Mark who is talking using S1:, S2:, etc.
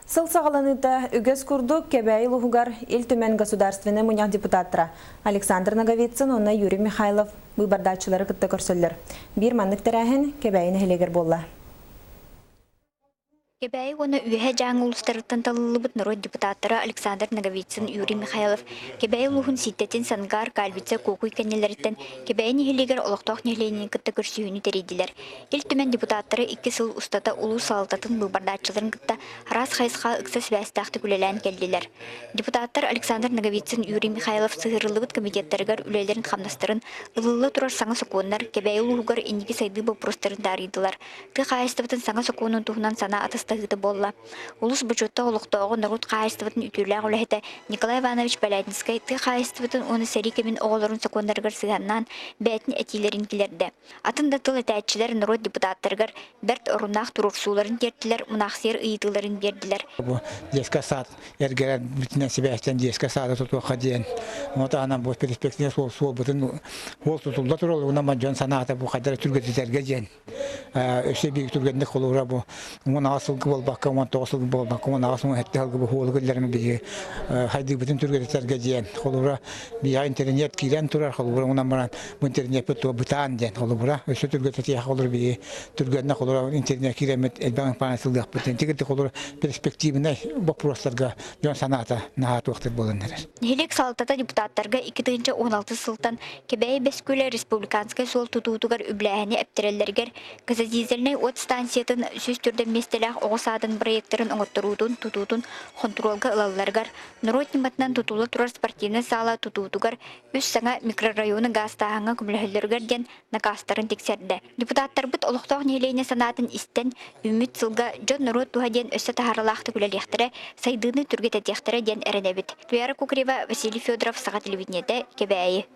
S1: Сыл саҕаланыыта үгэс курдук Кэбээйи улууһугар Ил Түмэн Государственнай Мунньах депутаттара Александр Ноговицын уонна Юрий Михайлов быыбардааччылары кытта көрсөллөр. Биир маннык тэрээһин Кэбээйи нэһилиэгэр буолла.
S2: Кэбээйи уонна Үөһээ Дьааҥы улуустарыттан талыллыбыт норуот депутаттара Александр Ноговицын, Юрий Михайлов Кэбээйи улууһун Сииттэтин Сангаар, Кальвица, Куокуй кэннилэриттэн Кэбээйи нэһилиэгэр олохтоох нэһилиэнньэни кытта көрсүһүүнү тэрийдилэр. Ил Түмэн депутаттара 2 сыл устата улуус салалтатын быыбардааччыларын кытта араас хайысхаҕа ыкса сибээстээхтик үлэлээн кэллилэр. Депутаттар Александр Ноговицын, Юрий Михайлов сыһыарыллыбыт комитеттарыгар үлэлэрин-хамнастарын, ылылла турар саҥа сокуоннар, Кэбээйи улууһугар инники сайдыы боппуруостарын таарыйдылар. Тыа хаһаайыстыбатын саҥа сокуонун туһунан санаа атастаһыыта буолла. Улус бочуоттаах олохтооҕо норуот хаһаайыстыбатын үтүөлээх үлэһитэ Николай Иванович Полятинскай тыа хаһаайыстыбатын уонна сэрии кэмин оҕолорун сокуоннарыгар сыһыаннаан бэйэтин этиилэрин киллэрдэ. Атын да тыл этээччилэр норуот депутаттарыгар бэрт оруннаах туруорсууларын тиэртилэр, мунаахсыйар ыйытыыларын биэрдилэр.
S3: Бу детскай сад эргэрэр бүтүнэн сибээстэн детскай саада тутуохха диэн. Ону таһынан бу перспективный суол суолбутун уол тутулла турар, дьон санаата бу хайдара түргэтитэргэ диэн. Өссө биир түргэнник холуура бу 16 сылгы буолбакка, 19 сылгы буолбакка, 18-17 сылгы бу хуолу киллэрин биһиги хайдыыбытын түргэтитэргэ диэн. Холуура биһиэхэ интэриниэт киирэн турар, холуура онон баран бу интэриниэппит туох бытаан диэн холуура. Өссө түргэтитиэхэ холуура биһиги түргэнник холуура интернет киирэммит элбэх информация ылыахпыт. Тигирди холуура перспективнай боппуруостарга дьон санаата наһаа туохтар буолан эрэр.
S2: Нэһилиэк салалтата депутаттарга 2016 сылтан Кэбээйи Бэс Күөлэ республиканскай суол тутуутугар үбүлээһини эптэрэллэригэр газодизельнай уот станциятын 104 миэстэлээх оҕо саадын проектарын оҥотторуутун, тутуутун хонтуруолга ылалларыгар, норуот ньыматынан тутулла турар спортивнай саала тутуутугар үс саҥа микрорайону гаастааһыҥҥа көмөлөһөллөрүгэр диэн накаастарын тиксэрдэ. Депутаттарбыт олохтоох нэһилиэнньэ санаатын истэн, үүммүт сылга дьон-норуот туһа диэн өссө таһаарыылаахтык үлэлиэхтэрэ, сайдыыны түргэтэтиэхтэрэ диэн эрэнэбит. Туяра Кукрева, Василий Федоров, Саха телевидениетэ, Кэбээйи.